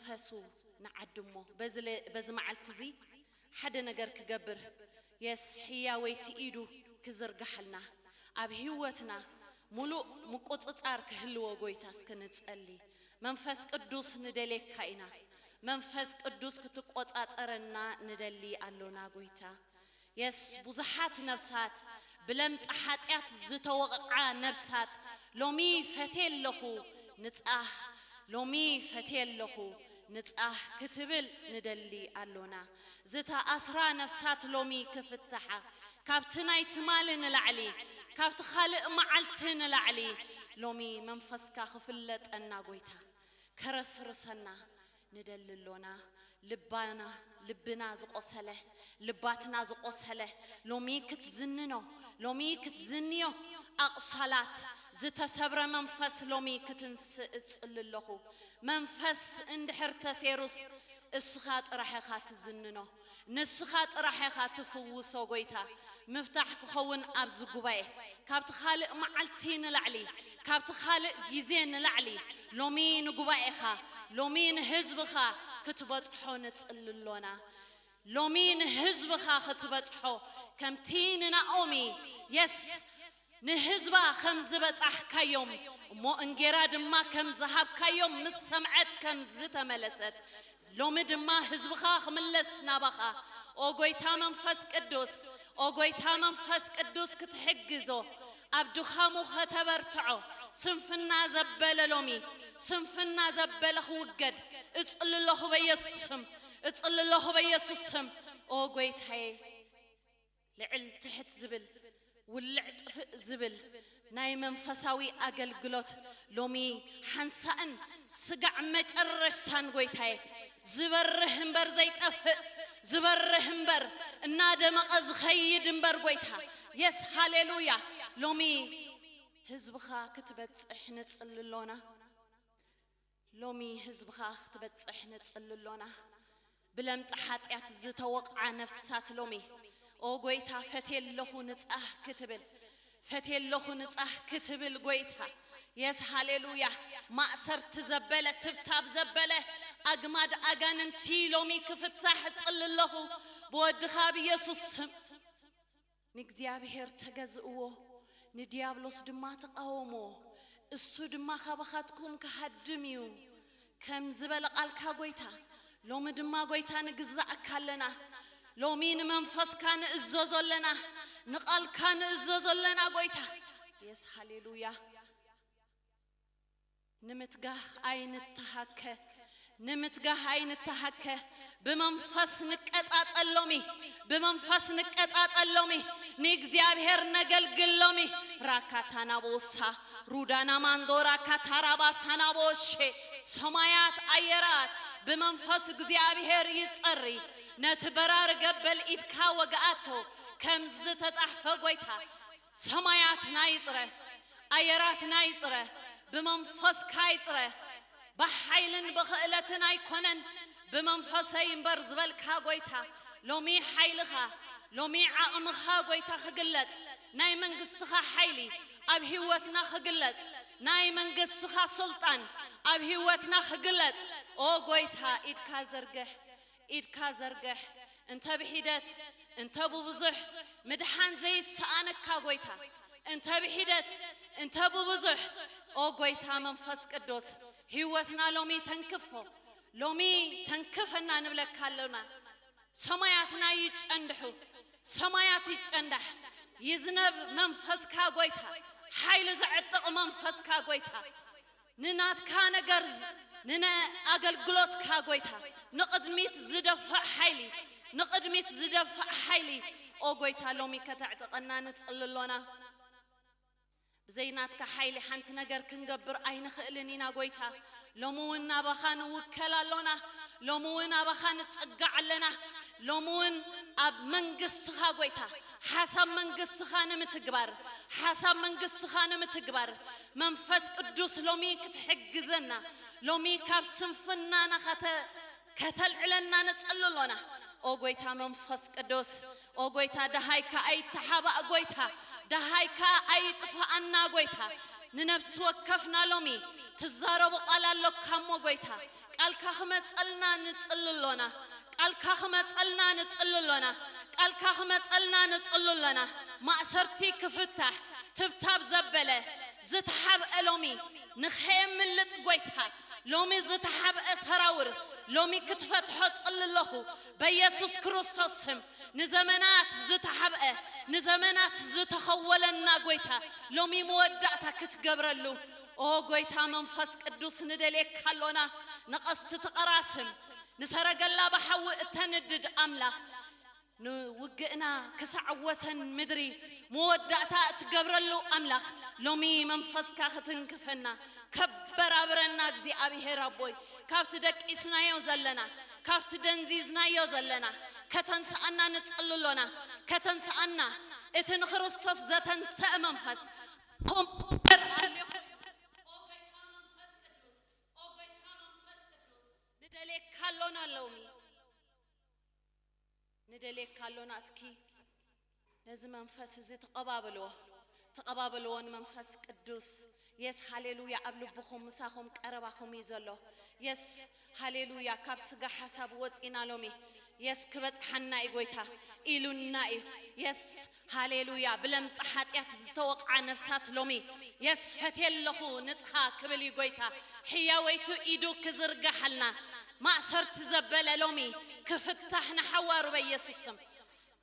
መንፈሱ ንዓድሞ። በዚ ለ-፣ በዚ መዓልቲ እዚ ሓደ ነገር ክገብር፣ የስ፣ ህያወይቲ ኢዱ ክዝርግሓልና፣ ኣብ ህይወትና ሙሉእ ምቁጽጻር ክህልዎ ጎይታ እስኪ ንጸሊ። መንፈስ ቅዱስ ንደልየካ ኢና። መንፈስ ቅዱስ ክትቆጻጸረና ንደሊ ኣሎና ጎይታ። የስ፣ ብዙሓት ነፍሳት ብለምጽ ሓጢኣት ዝተወቕዓ ነፍሳት ሎሚ ፈትየ ኣለኹ ንጻህ፣ ሎሚ ፈትየ ኣለኹ ንጻህ ክትብል ንደሊ ኣሎና። ዝተኣስራ ነፍሳት ሎሚ ክፍትሓ፣ ካብቲ ናይ ትማሊ ንላዕሊ፣ ካብቲ ካልእ መዓልቲ ንላዕሊ ሎሚ መንፈስካ ክፍለጠና ጎይታ፣ ከረስርሰና ንደሊ ኣሎና። ልባና፣ ልብና ዝቆሰለ፣ ልባትና ዝቆሰለ ሎሚ ክትዝንኖ፣ ሎሚ ክትዝንዮ፣ ኣቑሳላት ዝተሰብረ መንፈስ ሎሚ ክትንስእ እጽሊ ኣለኹ። መንፈስ እንድሕር ተሴሩስ እስኻ ጥራሕ ኢኻ ትዝንኖ፣ ንስኻ ጥራሕ ኢኻ ትፍውሶ ጎይታ። ምፍታሕ ክኸውን ኣብዚ ጉባኤ፣ ካብቲ ካልእ መዓልቲ ንላዕሊ፣ ካብቲ ካልእ ግዜ ንላዕሊ ሎሚ ንጉባኤኻ፣ ሎሚ ንህዝብኻ ክትበጽሖ ንጽሊ ኣሎና። ሎሚ ንህዝብኻ ክትበጽሖ፣ ከምቲ ንናኦሚ፣ የስ፣ ንህዝባ ከም ዝበጻሕካዮም፣ እሞ እንጌራ ድማ ከም ዝሃብካዮም ምስ ሰምዐት ከም ዝተመለሰት፣ ሎሚ ድማ ህዝብኻ ክምለስ ናባኻ፣ ኦ ጎይታ መንፈስ ቅዱስ፣ ኦ ጎይታ መንፈስ ቅዱስ ክትሕግዞ፣ ኣብ ድኻሙ ከተበርትዖ፣ ስንፍና ዘበለ ሎሚ፣ ስንፍና ዘበለ ክውገድ እጽሊ ኣለኹ በየሱስ ስም፣ እጽሊ ኣለኹ በየሱስ ስም። ኦ ጎይታዬ፣ ልዕል ትሕት ዝብል፣ ውልዕ ጥፍእ ዝብል ናይ መንፈሳዊ ኣገልግሎት ሎሚ ሓንሳእን ስጋዕ መጨረሽታን ጎይታዬ፣ ዝበርህ እምበር ዘይጠፍእ፣ ዝበርህ እምበር እናደመቐ ዝኸይድ እምበር ጎይታ። የስ፣ ሃሌሉያ። ሎሚ ህዝብኻ ክትበጽሕ ንጽሊ ኣሎና። ሎሚ ህዝብኻ ክትበጽሕ ንጽሊ ኣሎና። ብለምጽ ሓጢኣት ዝተወቕዓ ነፍሳት ሎሚ፣ ኦ ጎይታ፣ ፈትየ ኣለኹ ንጻህ ክትብል፣ ፈትየ ኣለኹ ንጻህ ክትብል ጎይታ። የስ፣ ሃሌሉያ። ማእሰርቲ ዘበለ፣ ትብታብ ዘበለ፣ ኣግማድ ኣጋንንቲ ሎሚ ክፍታሕ እጽሊ ኣለኹ ብወድኻ ብየሱስ ስም። ንእግዚኣብሔር ተገዝእዎ፣ ንዲያብሎስ ድማ ተቓወምዎ፣ እሱ ድማ ካባኻትኩም ክሃድም እዩ፣ ከም ዝበለ ቃልካ ጎይታ። ሎሚ ድማ ጎይታ ንግዛእካ ኣለና። ሎሚ ንመንፈስካ ንእዘዞ ኣለና፣ ንቃልካ ንእዘዞ ኣለና ጎይታ። የስ፣ ሃሌሉያ። ንምትጋህ ኣይንተሃከ፣ ንምትጋህ ኣይንተሃከ። ብመንፈስ ንቀጻጸል ሎሚ፣ ብመንፈስ ንቀጻጸል ሎሚ። ንእግዚኣብሔር ነገልግል ሎሚ። ራካታና ቦሳ፣ ሩዳና ማንዶራ ካታራባሳና ቦሼ። ሰማያት ኣየራት ብመንፈስ እግዚኣብሔር ይጸሪ። ነቲ በራሪ ገበል ኢድካ ወግኣቶ፣ ከም ዝተጻሕፈ ጎይታ። ሰማያትና ይጽረ፣ ኣየራትና ይጽረ፣ ብመንፈስካ ይጽረ። ብሓይልን ብኽእለትን ኣይኮነን፣ ብመንፈሰይ እምበር ዝበልካ ጎይታ፣ ሎሚ ሓይልኻ፣ ሎሚ ዓቕምኻ ጎይታ ክግለጽ፣ ናይ መንግስትኻ ሓይሊ ኣብ ህይወትና ክግለጽ፣ ናይ መንግስትኻ ስልጣን ኣብ ህይወትና ክግለጽ፣ ኦ ጎይታ ኢድካ ዘርግሕ። ኢድካ ዘርግሕ። እንተ ብሒደት፣ እንተ ብብዙሕ፣ ምድሓን ዘይሰኣነካ ጎይታ፣ እንተ ብሒደት፣ እንተ ብብዙሕ፣ ኦ ጎይታ መንፈስ ቅዱስ፣ ህይወትና ሎሚ ተንክፎ፣ ሎሚ ተንክፈና ንብለካ ኣሎና። ሰማያትና ይጨንድሑ፣ ሰማያት ይጨንዳሕ። ይዝነብ መንፈስካ ጎይታ፣ ሓይሊ ዘዕጥቕ መንፈስካ ጎይታ። ንናትካ ነገር ዝ-፣ ንነ-፣ ኣገልግሎትካ ጎይታ፣ ንቕድሚት ዝደፍዕ ሓይሊ፣ ንቕድሚት ዝደፍዕ ሓይሊ፣ ኦ ጎይታ፣ ሎሚ ከተዕጥቐና ንጽሊ ኣሎና። ብዘይ ናትካ ሓይሊ ሓንቲ ነገር ክንገብር ኣይንኽእልን ኢና ጎይታ። ሎሚ እውን ናባኻ ንውከል ኣሎና። ሎሚ እውን ኣባኻ ንጽጋዕ ኣለና። ሎሚ እውን ኣብ መንግስትኻ ጎይታ፣ ሓሳብ መንግስትኻ ንምትግባር፣ ሓሳብ መንግስትኻ ንምትግባር መንፈስ ቅዱስ ሎሚ ክትሕግዘና፣ ሎሚ ካብ ስንፍናና ከተ-፣ ከተልዕለና ንጽሊ ኣሎና። ኦ ጎይታ መንፈስ ቅዱስ፣ ኦ ጎይታ፣ ደሃይካ ኣይተሓባእ ጎይታ፣ ደሃይካ ኣይጥፋኣና ጎይታ። ንነፍሲ ወከፍና ሎሚ ትዛረቡ ቃል ኣለካ እሞ ጎይታ፣ ቃልካ ክመጸልና ንጽሊ ኣሎና። ቃልካ ክመጸልና ንጽሊ ኣሎና። ቃልካ ክመጸልና ንጽሊ ኣሎና። ማእሰርቲ ክፍታሕ፣ ትብታብ ዘበለ ዝተሓብአ ሎሚ ንኸየምልጥ ጎይታ፣ ሎሚ ዝተሓብአ ሰራውር ሎሚ ክትፈትሖ ጽሊ ኣለኹ በኢየሱስ ክርስቶስ ስም። ንዘመናት ዝተሓብአ፣ ንዘመናት ዝተኸወለና ጎይታ፣ ሎሚ መወዳእታ ክትገብረሉ። ኦ ጎይታ መንፈስ ቅዱስ ንደልየካ ኣሎና። ንቐስቲ ትቐራስም፣ ንሰረገላ ብሓዊ እተንድድ ኣምላኽ፣ ንውግእና ክሳዕ ወሰን ምድሪ መወዳእታ እትገብረሉ ኣምላኽ፣ ሎሚ መንፈስካ ክትንክፈና፣ ከበራብረና እግዚኣብሔር ኣቦይ፣ ካብቲ ደቂስናዮ ዘለና፣ ካብቲ ደንዚዝናዮ ዘለና፣ ከተንስኣና ንጽሊ ኣሎና። ከተንስኣና፣ እቲ ንክርስቶስ ዘተንሰአ መንፈስ ኮምፒተር ኣሊኹ። ኦ ጎይታ መንፈስ ቅዱስ፣ ኦ ጎይታ መንፈስ ቅዱስ፣ ንደልየካ ኣሎና ሎሚ። ንደልየካ ኣሎና። እስኪ ነዚ መንፈስ እዚ ተቐባበልዎ፣ ተቐባበልዎ ንመንፈስ ቅዱስ። የስ ሃሌሉያ። ኣብ ልብኹም ምሳኹም ቀረባኹም እዩ ዘሎ። የስ ሃሌሉያ። ካብ ስጋ ሓሳብ ወፂና ሎሚ። የስ ክበፅሓና እዩ ጎይታ ኢሉና እዩ። የስ ሃሌሉያ። ብለምፂ ሓጢኣት ዝተወቕዓ ነፍሳት ሎሚ የስ ፈትየ ኣለኹ ንፅሃ ክብል እዩ ጎይታ። ሕያወይቱ ኢዱ ክዝርጋሓልና፣ ማእሰርቲ ዘበለ ሎሚ ክፍታሕ ንሓዋሩ በኢየሱስ ስም።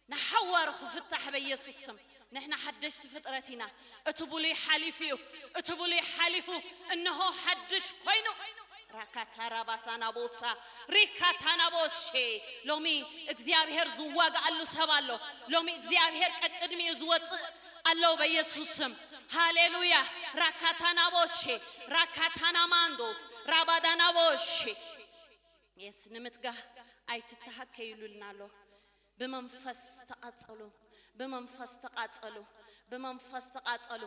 ንሓዋሩ ክፍታሕ በኢየሱስ ስም። ንሕና ሓደሽቲ ፍጥረት ኢና። እቲ ብሉይ ሓሊፉ እዩ። እቲ ብሉይ ሓሊፉ፣ እንሆ ሓድሽ ኮይኑ። ራካታራባሳናቦሳ፣ ሪካታናቦሼ። ሎሚ እግዚኣብሔር ዝዋግኣሉ ሰብ ኣሎ። ሎሚ እግዚኣብሔር ቀቅድሚኡ ዝወፅእ ኣሎ በኢየሱስ ስም። ሃሌሉያ። ራካታናቦሼ፣ ራካታናማንዶስ፣ ራባዳናቦሼ። የስ ንምትጋህ ኣይትተሃከዩሉልና ኣሎ። ብመንፈስ ተቓጸሉ፣ ብመንፈስ ተቓጸሉ፣ ብመንፈስ ተቓጸሉ።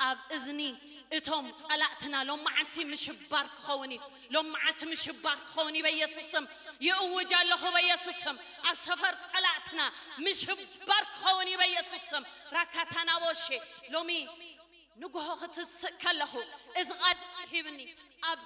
ኣብ እዝኒ እቶም ጸላእትና ሎማዓንቲ ምሽባር ክኸውን እዩ። ሎማዓንቲ ምሽባር ክኸውን እዩ በኢየሱስ ስም። ይእውጅ ኣለኹ በኢየሱስ ስም። ኣብ ሰፈር ጸላእትና ምሽባር ክኸውን እዩ በኢየሱስ ስም። ራካታናቦሼ ሎሚ ንግሆ ክትስእ ከለኹ እዚ ቃል ሂብኒ ኣብ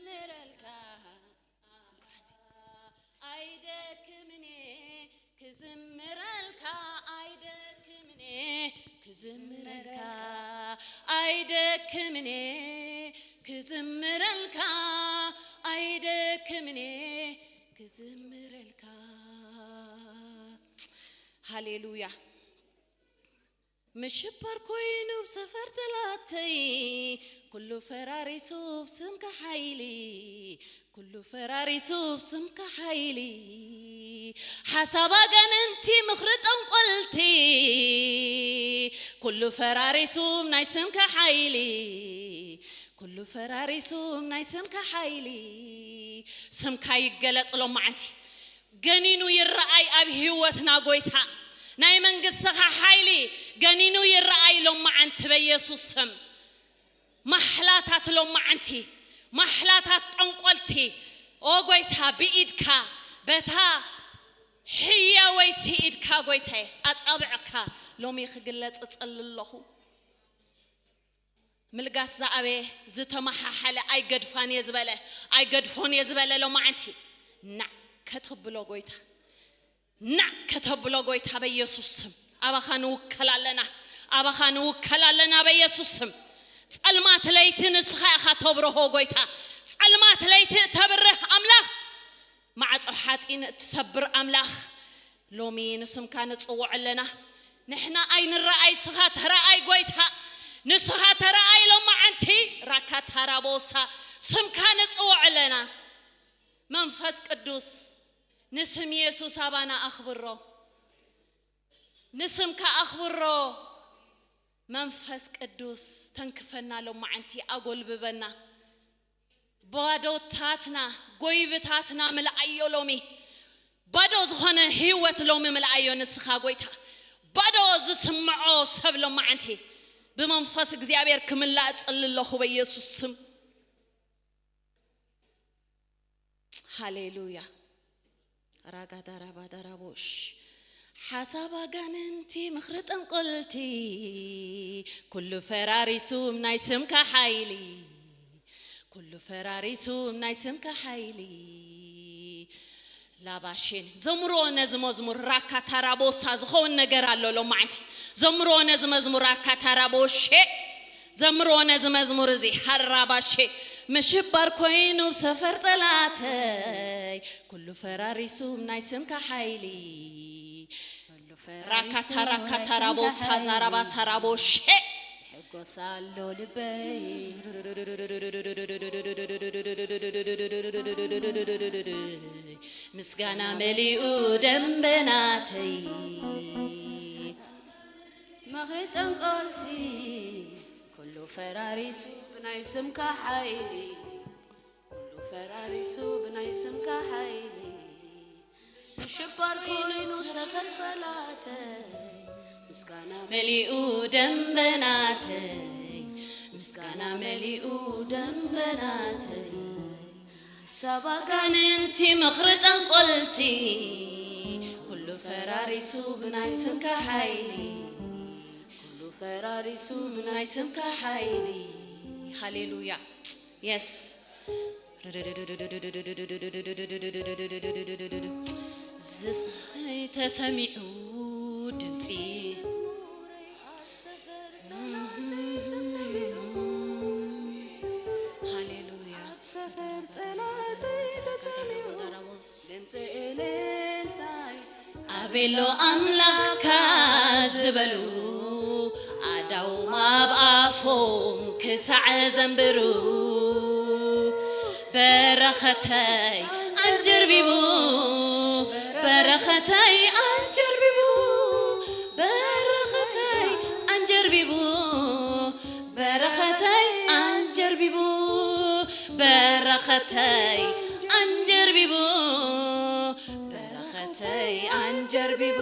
ክዝምረልካ ኣይደክምኔ ክዝምረልካ ኣይደክምኔ ክዝምረልካ ኣይደክምኔ ክዝምረልካ ኣይደክምኔ ክዝምረልካ። ሃሌሉያ። ምሽባር ኮይኑ ብሰፈር ዘላተይ ኩሉ ፈራሪሱ ብስምካ ሓይሊ ኩሉ ፈራሪሱ ብስምካ ሓይሊ ሓሳብ ኣጋንንቲ ምኽሪ ጠንቆልቲ ኩሉ ፈራሪሱ ናይ ስምካ ሓይሊ ኩሉ ፈራሪሱ ናይ ስምካ ሓይሊ ስምካ ይገለጽ ሎማዓንቲ ገኒኑ ይረኣይ ኣብ ህይወትና ጎይታ ናይ መንግስትኻ ሓይሊ ገኒኑ ይረኣይ ሎማዓንቲ በኢየሱስ ስም ማሕላታት ሎማዓንቲ ማሕላታት ጠንቆልቲ ኦ ጎይታ ብኢድካ በታ ሕያወይቲ ኢድካ ጎይታየ ኣጻብዕካ ሎሚ ክግለጽ እጸሊ ኣለኹ ምልጋስ ዝኣበየ ዝተመሓሓለ ኣይገድፋን እየ ዝበለ ኣይገድፎን እየ ዝበለ ሎማዓንቲ ናዕ ከተብሎ ጎይታ ናዕ ከተብሎ ጎይታ በኢየሱስ ስም ኣባኻ ንውከል ኣለና ኣባኻ ንውከል ኣለና በኢየሱስ ስም ጸልማት ለይቲ ንስኻ ኢኻ ተብርሆ ጎይታ ጸልማት ለይቲ እተብርህ ኣምላኽ ማዕጾ ሓጺን እትሰብር ኣምላኽ ሎሚ ንስምካ ንጽውዕ ኣለና ንሕና ኣይንረኣይ ስኻ ተረኣይ ጎይታ ንስኻ ተረኣይ ሎማዓንቲ ራካ ታራቦሳ ስምካ ንጽውዕ ኣለና መንፈስ ቅዱስ ንስም የሱስ ኣባና ኣኽብሮ ንስምካ ኣኽብሮ መንፈስ ቅዱስ ተንክፈና ሎማዓንቲ ኣጎልብበና ባዶታትና ጎይብታትና ምልኣዮ ሎሚ ባዶ ዝኾነ ህይወት ሎሚ ምልኣዮ ንስኻ ጎይታ ባዶ ዝስምዖ ሰብ ሎማዓንቲ ብመንፈስ እግዚኣብሔር ክምላእ እጽሊ ኣለኹ በኢየሱስ ስም ሃሌሉያ ራጋዳራባዳራቦሽ ሓሳብ ኣጋንንቲ ምኽሪ ጠንቆልቲ ኩሉ ፈራሪሱ ናይ ስምካ ሓይሊ ኩሉ ፈራሪሱ ናይ ስምካ ሓይሊ ላባሽን ዘምርዎ ነዚ መዝሙር ራካ ታራቦሳ ዝኸውን ነገር ኣሎ ሎማዓንቲ ዘምርዎ ነዚ መዝሙር ራካ ታራቦሼ ዘምርዎ ነዚ መዝሙር እዚ ሃራባሼ ምሽባር ኮይኑ ብሰፈር ጸላተይ ኩሉ ፈራሪሱ ናይ ስምካ ሓይሊ ራካታ ራካታ ራቦ ሳዛ ራባ ሳራቦ ሼ ሕጎስ ኣሎ ልበይ ምስጋና መሊኡ ደንበናተይ ምኽሪ ጠንቆልቲ ኩሉ ፈራሪሱ ብናይ ስምካ ሓይሊ ኩሉ ፈራሪሱ ብናይ ስምካ ሓይሊ ምሽባር ኮይኑ ሰፈር ጸላተይ ምስጋና መሊኡ ደንበናተይ ምስጋና መሊኡ ደንበናተይ ሳባ ጋንንቲ ምኽሪ ጠንቆልቲ ኩሉ ፈራሪሱ ብናይ ስምካ ሓይሊ ኩሉ ፈራሪሱ ብናይ ስምካ ሓይሊ ሃሌሉያ የስ ተሰሚዑ ድምፂ ሃሌሉያ ኣቤሎ ኣምላኽካ ዝበሉ ኣዳውም ኣብ ኣፎም ክሳዕ ዘንብሩ በረኸተይ ኣንጀርቢቡ በረኸተይ ኣንጀርቢቡ በረኸተይ ኣንጀርቢቡ በረኸተይ ኣንጀርቢቡ በረኸተይ ኣንጀርቢቡ በረኸተይ ኣንጀርቢቡ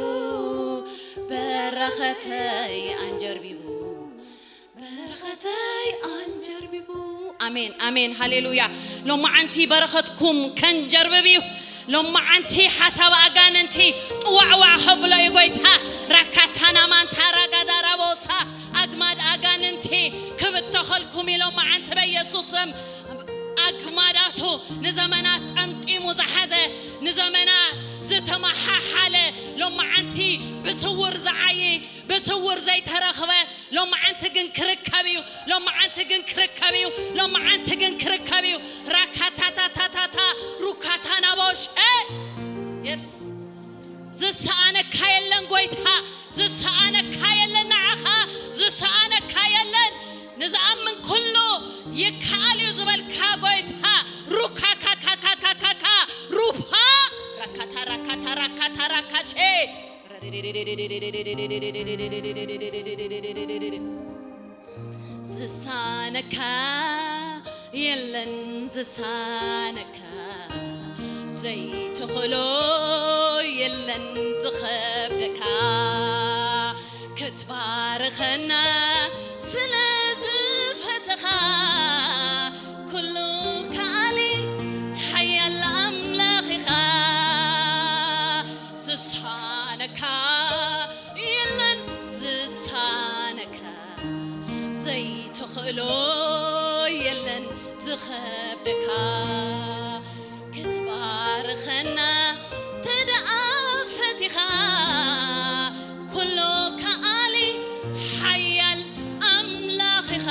በረኸተይ ኣንጀርቢቡ በረኸተይ ኣንጀርቢቡ። ኣሜን ኣሜን ሃሌሉያ። ሎማዓንቲ በረኸትኩም ከንጀርብብ እዩ። ሎማዓንቲ ሓሳብ ኣጋንንቲ ጥዋዕዋዕ ከብሎ እዩ ጎይታ። ራካታና ማንታ ራጋዳራቦሳ ኣግማድ ኣጋንንቲ ክብተኸልኩም እዩ ሎማዓንቲ በኢየሱስ ስም። ኣግማዳቱ ንዘመናት ጠምጢሙ ዝሓዘ ንዘመናት ዝተመሓሓለ ሎማዓንቲ ብስውር ዝዓይ ብስውር ዘይተረኽበ ሎማዓንቲ ግን ክርከብ እዩ። ሎማዓንቲ ግን ክርከብ እዩ። ሎማዓንቲ ግን ክርከብ እዩ። ራካታታታታታ ሩካታናቦሸ የስ ዝሰኣነካ የለን ጎይታ፣ ዝሰኣነካ የለን ንዓኻ፣ ዝሰኣነካ የለን። ንዝኣምን ኩሉ ይከኣል እዩ ዝበልካ ጎይታ ሩካካካካካካካ ሩፋ ራካታ ራካታ ራካታ ራካቼ ዝሳነካ የለን ዝሳነካ ዘይትኽእሎ የለን ዝኸብደካ ክትባርኸና ስለ ዝፈተኻ ኩሉ ከኣሊ ሓያል ኣምላኽ ኢኻ ዝሳነካ የለን ዝሳነካ ዘይትኽእሎ የለን ዝኸብደካ ክትባርኸና ተደኣ ፈቲኻ ኩሉ ከኣሊ ሓያል ኣምላኽ ኢኻ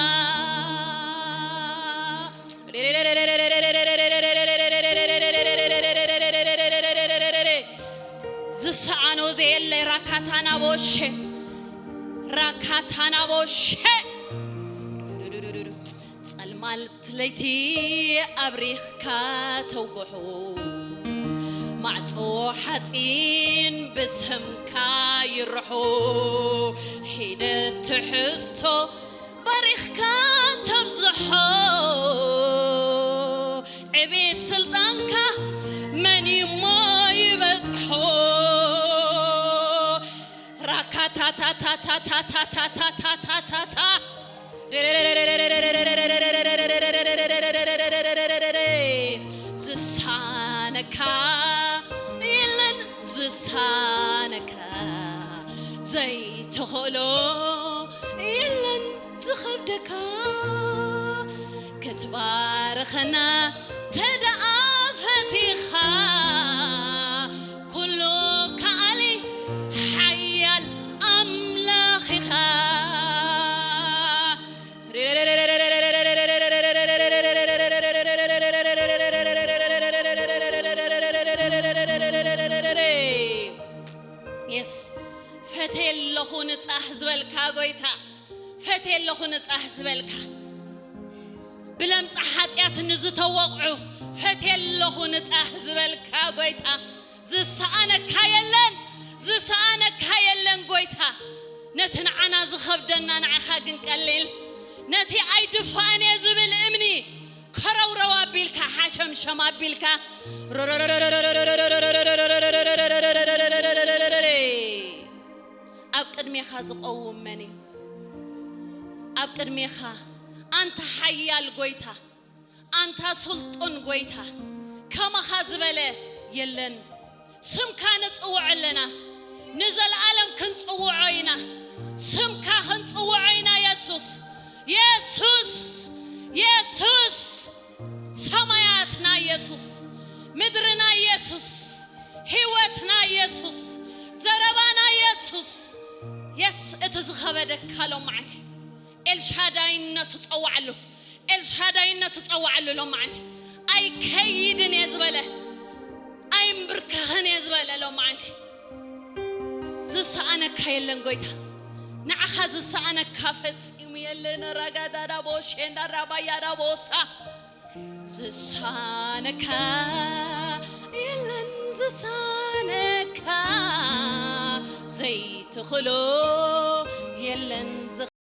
ዝሰኣኖ ዘየለ ራካታናቦሸ ራካታናቦሸ ጸልማት ለይቲ ኣብሪኽካ ተውግሑ ማዕጾ ሓጺን ብስምካ ይርሑ ሒደት ትሕዝቶ ባሪኽካ ተብዝሖ ዕቤት ስልጣንካ መን እሞ ይበጽሖ ራካታታታታታታታታታታ ዝሳነካ የለን ዝሳነካ ዘይትኽእሎ የለን ዝኸብደካ ክትባርኸና ተደኣ ፈቲኻ ኩሉ ከኣሊ ሓያል ኣምላኽ ኢኻ የስ ፈቴ ኣለኹ ንጻህ ዝበልካ ጎይታ ፈቴ ኣለኹ ንጻህ ዝበልካ ብለምጻ ሓጢኣት ንዝተወቕዑ ፈቴ ኣለኹ ንጻህ ዝበልካ ጎይታ ዝሰኣነካ የለን ዝሰኣነካ የለን ጎይታ ነቲ ንዓና ዝኸብደና ንዓኻ ግን ቀሊል ነቲ ኣይድፋእን እየ ዝብል እምኒ ከረውረው ኣቢልካ ሓሸምሸም ኣቢልካ ኣብ ቅድሜኻ ዝቐውም መን እዩ ኣብ ቅድሜኻ ኣንታ ሓያል ጎይታ ኣንታ ስልጡን ጎይታ ከማኻ ዝበለ የለን ስምካ ንጽውዖ ኣለና ንዘለኣለም ክንጽውዖ ኢና ስምካ ክንጽውዖ ኢና የሱስ የሱስ የሱስ ሰማያትና የሱስ ምድርና የሱስ ህይወትና የሱስ ዘረባና የሱስ የስ እቲ ዝኸበደካ ሎማዓንቲ ኤልሻዳይነቱ ጸዋዕሉ ኤልሻዳይነቱ ጸዋዕሉ ሎማዓንቲ ኣይከይድን እየ ዝበለ ኣይምብርከኽን እየ ዝበለ ሎማዓንቲ ዝሰኣነካ የለን ጎይታ ንዓኻ ዝሰኣነካ ፈጺሙ የለን ራጋዳዳቦ ሼንዳራባያዳቦሳ ዝሳነካ የለን ዝሳነካ ዘይትኽሎ የለን